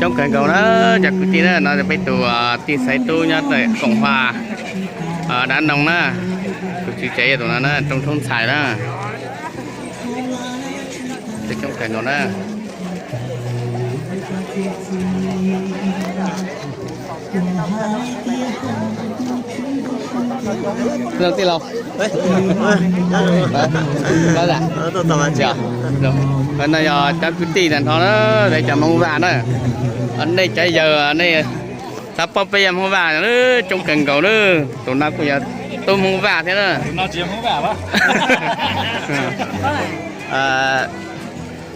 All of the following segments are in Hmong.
Coob kawg nkaus na, cov kwv tij na, no peb tus tij xaiv tub nyob Koom Hua Dab Noo na, tus tswv tsev yog tus no na, Rooj Tshoob Ntxhais na. Coob kawg nkaus na. Tij laug, no yog cov kwv tij tag nrho na, cov Hmoob Vaj na. Nej cov yawg nej xav paub peb yog Hmoob Vaj, coob kawg nkaus na. Tus no kuj yog tub Hmoob Vaj thiab na.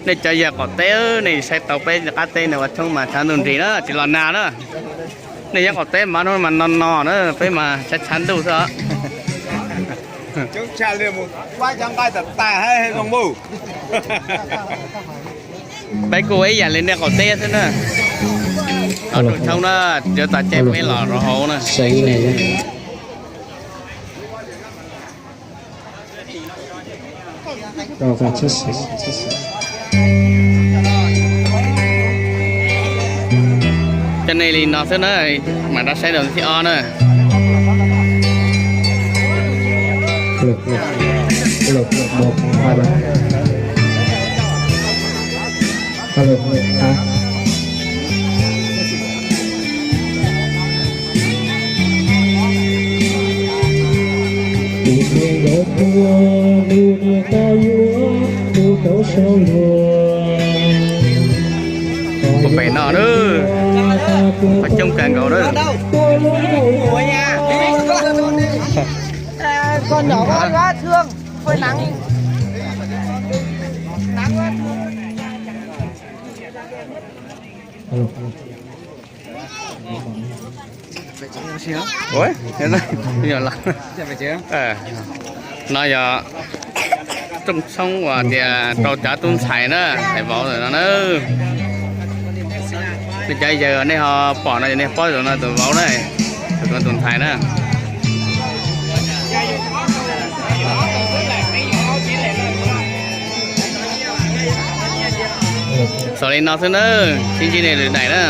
Nej cov yawg qaum teb, nej saib tau peb qab teb no ua tshoob mas tshav ntuj nrig na, tsis los nag na. Nej yawg qaum teb mas hnub mas no no na, peb mas tshav tshav ntuj xwb. Peb kuj ua ib yam li nej qaum teb xwb na. Rooj Tshoob na, yuav txog caij peb los rau hauv na. Coj nej li no xwb na, mam rov saib rau thib ob na. Pem no na, qhov coob kawg nkaus na. No yog rooj tshoob uas tias rau cov tub ntxhais na, ntxhais vauv no na. Nej cov yawg nej ho pom no yog nej paub tus no tus vauv na, tus no tus ntxhais na. Xaus li no xwb na, sib ntsib nej lwm daim na.